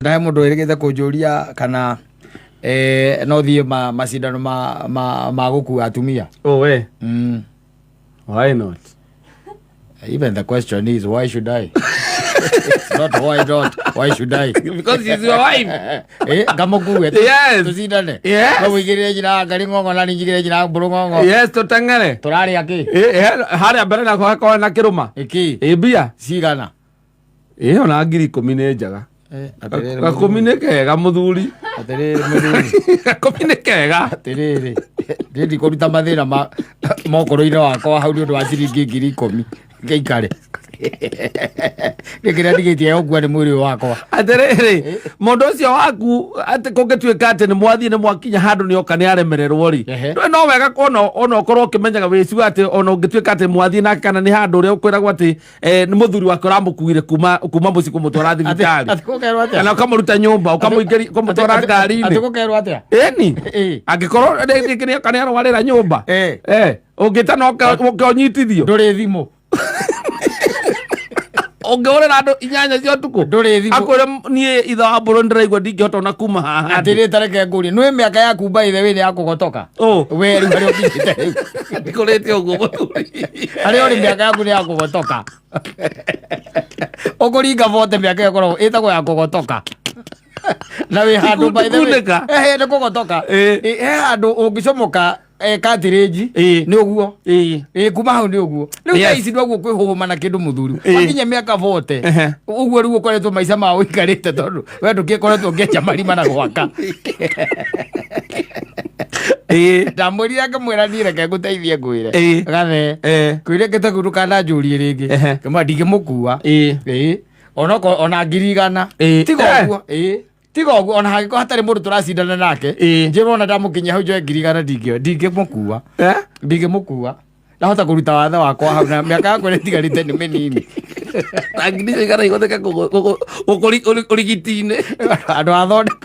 Ndahe mũndũ wĩrĩgĩte kũnjũria kana no thiĩ macindano ma gũkua atumia. Oh, we. Why not? Even the question is, why should I? It's not why not, why should I? Because she's your wife. Ngamũkue. Yes. Tũcindane. Yes. No ũigĩrĩre nyina ngari ng'ong'o na niĩ njigĩrĩre nyina mbũrũ ng'ong'o. Yes, tũteng'ere. Tũrarĩa kĩ? Harĩa mbere nako hakorwo na kĩrũma. Ĩkĩ? Mbia. Cigana? Ona 10,000 nĩ njega. Atĩrĩrĩ, Gakũmi nĩ kega mũthuri. Atĩrĩrĩ mũthuri. Gakũmi nĩ kega. Atĩrĩrĩ, niĩ ndikũruta mathĩna ma mokũrũ-inĩ wakwa hau nĩ ũndũ wa ciringi 10,000 ngĩikare. Nĩ kĩrĩa ndigĩtie gũkua nĩ mwĩrĩ ũyũ wakwa. Atĩrĩrĩ, mũndũ ũcio waku atĩ kũngĩtuĩka atĩ nĩ mwathiĩ nĩ mwakinya handũ nĩ oka nĩ aremererwo rĩ, Ehe. No wega ona ũkorwo ũkĩmenyaga wĩciwa atĩ ona ũngĩtuĩka atĩ mwathiĩ nake kana nĩ handũ ũrĩa ũkwĩragwo atĩ nĩ mũthuri wake ũramũkuire kuma mũciĩ kũmũtwara thibitarĩ. Atĩ gũkerwo atĩa? Kana ũkamũruta nyũmba, ũkamũingĩria, ũkamũtwara ngari-inĩ. Atĩ gũkerwo atĩa? Ĩni. Ĩ. Angĩkorwo rĩngĩ nĩ oka nĩ arwarĩra nyũmba. Ũngĩta no ũke ũnyitithio. Ndũrĩ thimũ. Ũngĩhũrĩra andũ 8 cia ũtukũ. Ndũrĩ thimũ. Akwĩre niĩ ithe wa mbũrũ ndĩraigua ndingĩhota ona kuma haha. Atĩrĩ, ta reke ngũrie, nĩ mĩaka yaku by the way nĩ ya kũgotoka? Ũ. We rĩu harĩa ũkinyĩte rĩu. Ndikũrĩte ũguo mũthuri. Harĩa ũrĩ mĩaka yaku nĩ ya kũgotoka. Ũkũringa bote mĩaka ĩyo ĩkoragwo ĩtagwo ya kũgotoka. Na wĩ handũ by the way. Kunĩka. Ehe, nĩ kũgotoka. He handũ ũngĩcomoka cartilage, nĩ ũguo. Kuma hau nĩ ũguo. Rĩu thaa ici ndwaguo kwĩhũhũma na kĩndũ mũthuri. Wakinya mĩaka 40. Ũguo rĩu ũkoretwo maica ma ũikarĩte tondũ we ndũgĩkoretwo ũkĩenja marima na gwaka. Ndamwĩrire ngĩmwĩra niĩ reke ngũteithie ngwĩre. Gathe. Kwĩre ngĩte kũu ndũkananjũrie rĩngĩ. Ngĩmwĩra ndingĩmũkua. Onoko ona 100,000. Tiga ũguo. Tiga ũguo, ona hangĩkorwo hatarĩ mũndũ tũracindana nake. Njĩrwo ona ndamũkinyia hau njoe 100,000 ndingĩmũkua. Ndingĩmũkua. Ndahota kũruta wathe wakwa hau na mĩaka yakwa ĩrĩa ĩtigarĩte nĩ mĩnini. Na ngiri icio igana ihũthĩke ũrigiti-inĩ. Andũ a thondeka.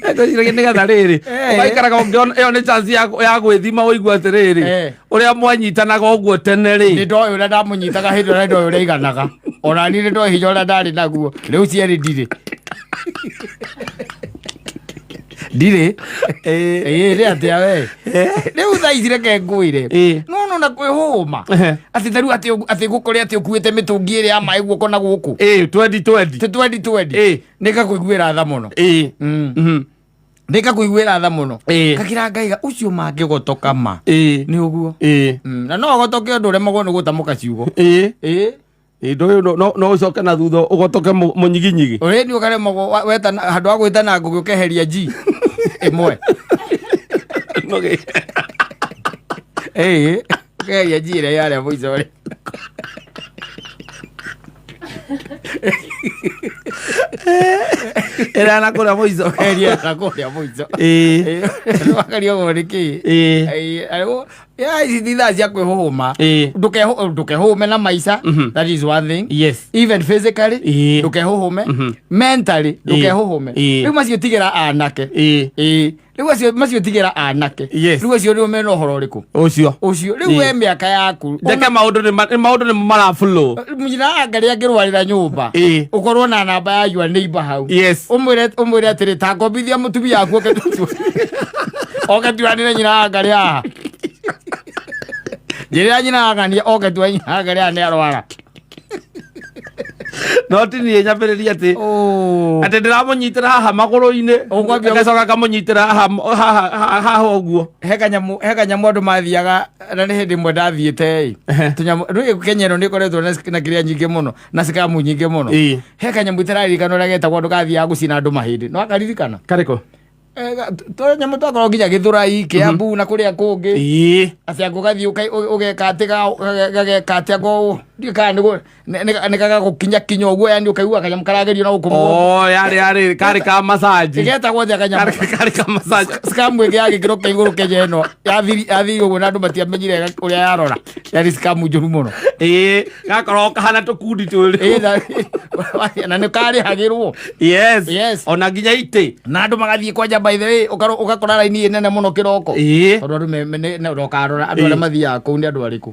Ngwĩciragia nĩgetha rĩrĩ, ũgaikaraga ũngĩona ĩyo nĩ chance ya gwĩthima ũigue atĩrĩrĩ, ũrĩa mwanyitanaga ũguo tene rĩ. Nĩ ndoĩ ũrĩa ndamũnyitaga hĩndĩ ĩrĩa ndoĩ ũrĩa aiganaga. Ona niĩ nĩ ndoĩ hinya ũrĩa ndarĩ naguo. Rĩu cierĩ ndirĩ. Ndirĩ. Nĩ atĩa we? Rĩu thaa ici reke ngwĩre. No no na kwĩhũma. Atĩ ta rĩu atĩ gũkore atĩ ũkuĩte mĩtũngi ĩrĩa ya maĩ guoko na gũkũ. Twendi twendi. Tĩ twendi twendi. Nĩ ngakũiguĩra tha mũno. Nĩ ngakũiguĩra tha mũno. Kakira ngaiga ũcio mangĩgotoka ma. Nĩ ũguo. Na no ũgotoke ũndũ ũremagwo nĩ gũtamũka ciugo. Ndũ ũyũ no ũcoke na thutha ũgotoke mũnyiginyigi. Ũrĩ nĩ ũkaremagwo wetana, handũ ha gwĩtana ngũgĩ ũkeheria G ĩmwe. Nũgĩ. Ũkeheria G ĩrĩa yarĩa mũico rĩ. Ĩrĩa na kũrĩa mũico. Ũkeheria na kũrĩa mũico. Wakaria ũguo nĩ kĩ? Ya, ici ti thaa cia kwĩhũhũma. Ndũkehũhũme na maica. That is one thing. Even physically, ndũkehũhũme. Mentally, ndũkehũhũme. Rĩu macio tigĩra anake. Rĩu macio tigĩra anake. Rĩu acio nĩo mena ũhoro ũrĩkũ? Ũcio. Ũcio. Rĩu we mĩaka yaku. Ndeke maũndũ nĩ maũndũ nĩ mara flow. Nyina Ngarĩ angĩrwarĩra nyũmba. Ũkorwo na namba ya your neighbor hau. Ũmwĩre atĩrĩ, ta ngombithia mũtumia waku oke oke tuanĩre nyina Ngarĩ haha. Njĩrĩra nyina Ng'ania oke tue nyina Ngarĩ haha nĩ arwara. No ti niĩ nyambĩrĩrie atĩ atĩ ndĩramũnyitĩra haha magũrũ-inĩ. Ũkwambia Ngacoka ngamũnyitĩra haha haha haha ũguo. He kanyamũ, he kanyamũ andũ mathiaga, na nĩ hĩndĩ ĩmwe ndathiĩte ĩ. Tũnyamũ, rĩu Kenya ĩno nĩ ĩkoretwo na kĩrĩa nyingĩ mũno, na scam nyingĩ mũno. He kanyamũ itararirikana ũrĩa getagwo andũ gathiaga gũcina andũ mahĩndĩ. No akaririkana? Karĩkũ? Tũnyamũ twakorwo nginya Gĩthũrai, Kĩambu na kũrĩa kũngĩ. Atĩ angĩ ũgathiĩ ũgeka atĩ gageka atĩ angĩ ndiũĩ kana nĩ gagagũkinya kinya ũguo, yani ũkaigua kanyamũ karagerio na gũkũ mũgongo. Oh, yarĩ karĩ ka massage. Getagwo atĩa kanyamũ? Karĩ ka massage. Scam ĩngĩ ya gĩkĩro kĩa igũrũ Kenya ĩno yathiri ũguo na andũ matiamenyire ũrĩa yarora. Yarĩ scam njũru mũno. Gakorwo kahana tũkundi twĩrĩ. Na nĩ karĩhagĩrwo. Ona nginya itĩ. Na andũ magathiĩ kwanja by the way, ũgakora raini ĩ nene mũno kĩroko. Tondũ andũ me, nĩ, ũkarora andũ arĩa mathiaga kũu nĩ andũ arĩkũ.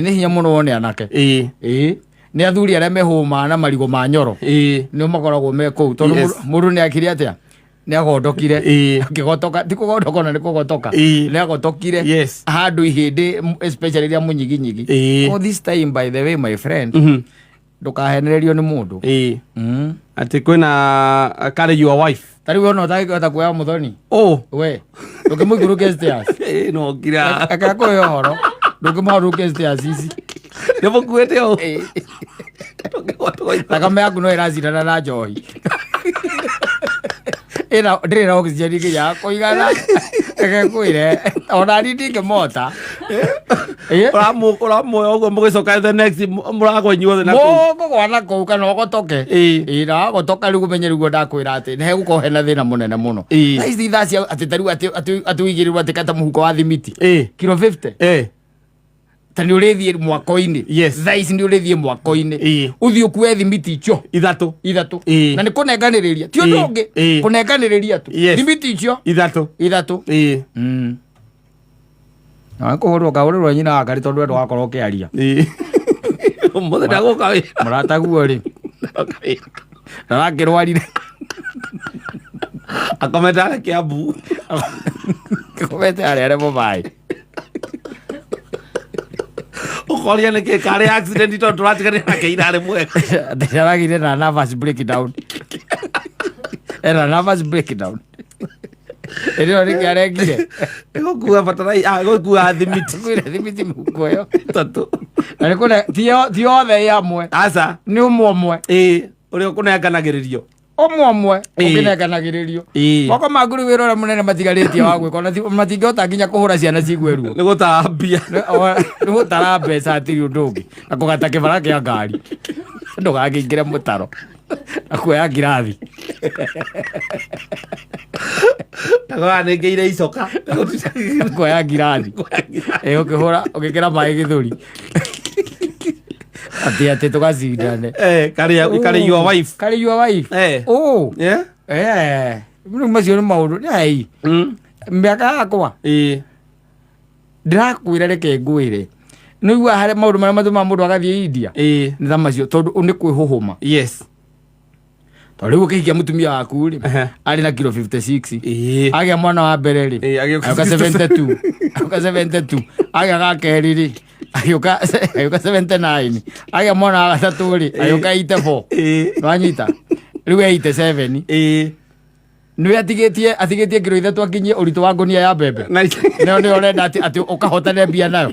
Nĩ hinya mũno wone anake. Nĩ athuri arĩa mehũmaga na marigũ ma nyoro. Nĩo makoragwo me kũu tondũ mũndũ nĩ akire atĩa, nĩ agondokire. Akĩgotoka, ti kũgondoka ona nĩ kũgotoka. Nĩ agotokire handũ ihĩndĩ especially rĩa mũnyiginyigi. Oh, this time, by the way, my friend, ndũkahenererio nĩ mũndũ. Atĩ kwĩna carry your wife. Ta rĩu ona ũtangĩhota kuoya mũthoni. Oh. We ndũngĩmũikũrũkia stairs. Ĩĩ, no ngira. Reke akũhe ũhoro, ndũngĩmũharũkia stairs ici. Nĩ mũkuĩte ũũ. Thakame yaku no ĩracindana na njohi. Ĩna ndĩrĩ na oxygen nginya ya kũigana. Reke ngwĩre, ona niĩ ndingĩmota. Ũramuoya ũguo mũgĩcoka the next mũragwa inyuothe na kũu. Mũkũgwa na kũu kana ũgotoke. Ĩĩ, na wagotoka rĩu ũmenye rĩu ndakwĩra atĩ nĩ hegũkorwo hena thĩna mũnene mũno. Thaa ici thaa cia atĩ ta rĩu atĩ ũigĩrĩrwo atĩ kata mũhuko wa thimiti kilo 50 ta nĩ ũrĩthiĩ mwako-inĩ. Thaa ici nĩ ũrĩthiĩ mwako-inĩ, ũthiĩ ũkue thimiti icio ithatũ. Ithatũ. Na nĩ kũnenganĩrĩria, ti ũndũ ũngĩ. Kũnenganĩrĩria tu. Thimiti icio ithatũ. Ithatũ. Na kũhũrwo kahũrĩrwo nyina wa karĩ tondũ we ndũgakorwo ũkĩaria. Ũmũthĩ ndagũka wĩra. Mũrataguo rĩ Ndagoka wĩra. narakĩrwarire. Akomete harĩa Kiambu. Komete harĩa arĩ mũmaĩ. Ũkoria nĩkĩ karĩ accident tondũ tũratiganire nake ira arĩ mwega. Atĩ aragĩire na nervous breakdown, ena nervous breakdown ĩrĩo nĩkĩ arekire. Gũkua batarai, gũkua thimiti. Kwĩra thimiti mũhuko ĩyo. Ithatũ. Na nĩ kũne ti othe ĩ hamwe. Aca. Nĩ ũmwe ũmwe. Ĩĩ, ũrĩa ũkũnenganagĩrĩrio. Ũmwe ũmwe. Ũkĩnenganagĩrĩrio. Moko maku rĩu wĩra ũrĩa mũnene matigarĩtie wa gwĩka ona matingĩhota nginya kũhũra ciana cigue ruo. Nĩ gũtara mbia. Nĩ gũtara mbeca, hatirĩ ũndũ ũngĩ, na kũgata kĩbara kĩa ngari ndũgakĩingĩre mũtaro, na kuoya ngirathi. Ndakoranĩngĩire icoka. Kuoya ngirathi. Ĩ ũkĩhũra ũgĩkĩra maĩ gĩthũri atĩ tũgacindane. Eh, carry your wife. Carry your wife. Oh. Eh, rĩu macio nĩ maũndũ ai mĩaka yakwa. Ndĩrakwĩra, reke ngwĩre, nĩ igua harĩa maũndũ marĩa matũmaga mũndũ agathiĩ India nĩ ta macio, tondũ nĩ kwĩhũhũma. Tondũ rĩu ũkĩhikia mũtumia waku rĩ, arĩ na kilo 56. Agĩa mwana wa mbere rĩ, Agĩũka agĩũka 72, agĩũka 72. Agĩa ga kerĩ rĩ, agĩũka 79. Agĩa mwana wa gatatũ rĩ, agĩũka 84. Wanyita rĩu 87. Nĩwe atigĩtie kilo 3 akinyie ũritũ wa ngũnia ya mbembe. Nĩyo nĩyo ũrenda atĩ ũkahotane mbia nayo,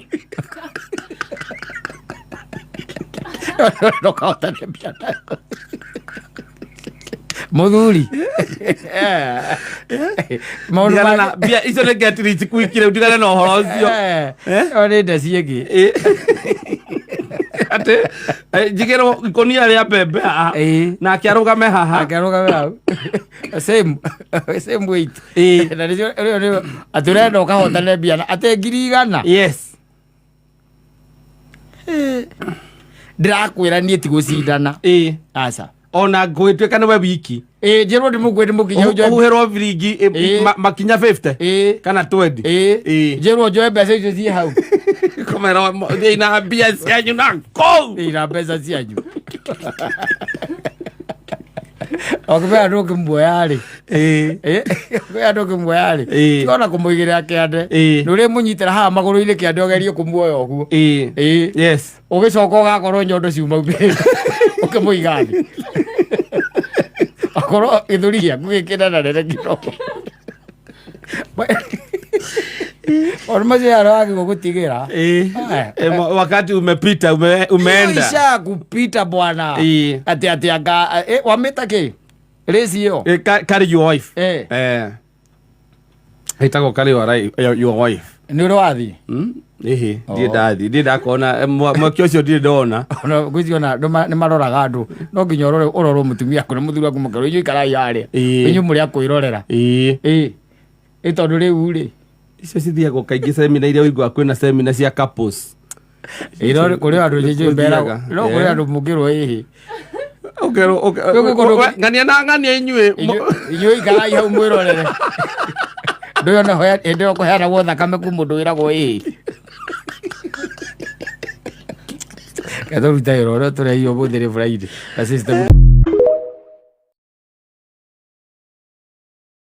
ũkahotane mbia nayo, mũthuri. Maũndũ Ndigane na mbia icio nĩ get rich quick rĩu, ndigane na ũhoro ũcio. Eh, ĩyo nĩ ndeci ĩngĩ. Atĩ njigĩrwo ikũnia rĩa mbembe haha nake arũgame haha. Akĩarũgame hau same weight. Na nĩcio rĩo atĩ ũrenda ũkahotane mbia na atĩ 100,000. Ndĩrakwĩra niĩ ti gũcindana. Aca. Ona ngũgĩtuĩka nĩwe wiki. Ĩ njĩrwo ndĩmũkue ndĩmũkinyie njoe. Ũhuhĩrwo biringi makinya 50 kana 20. Njĩrwo njoe mbeca icio ciĩ hau. Kũmera thiĩ na mbia cianyu na kũu. Ĩ na mbeca cianyu okĩmera ndũngĩmuoya rĩ. Kwĩ andũ ũkĩmuoya rĩ, tiona kũmũigĩrĩra kĩande. Nĩ ũrĩmũnyitĩra haha magũrũ-inĩ kĩande, ũgerie kũmuoya ũguo. Ũgĩcoka ũgakorwo nyondo ciumaumĩte ũkĩmũiga thĩ, akorwo gĩthũri gĩaku gĩkĩnenanene kidogo. Maũndũ macio yaro wagĩrĩirwo gũtigĩra. Wakati umepita, umeenda. Isha kupita bwana. Atĩ anga wamĩta kĩ rĩci ĩyo? Carry your wife. Ĩtagwo carry your wife. Nĩ ũrĩ wathiĩ? Ĩhĩ, ndirĩ. Oh. Ndathiĩ, ndirĩ ndakona mwaki ũcio, ndirĩ ndona. Ona ngwĩciria ona andũ nĩ maroraga andũ, no nginya ũrorwo mũtumia waku na mũthuri waku, mũkerwo inyuĩ ikarai harĩa. Inyuĩ mũrĩ a kwĩrorera. Ĩ tondũ rĩu rĩ Icio cithiagwo kaingĩ semina iria ũiguaga kwĩna semina cia couples. Ĩ, no kũrĩ andũ njĩnjĩ mberagwo. Gũthiaga. No kũrĩ andũ mũngĩrwo ĩhĩ. Ũkerwo Gũkũ kũndũ ng'ania na ng'ania inyuĩ. Inyuĩ ikarai hau mwĩrorere. Ndũyũ ona hĩndĩ ĩyo kũheanagwo thakame ku mũndũ wĩragwo ĩhĩ. Ketũruta wĩra ũrĩa tũrehio ũmũthĩ nĩ Friday na system.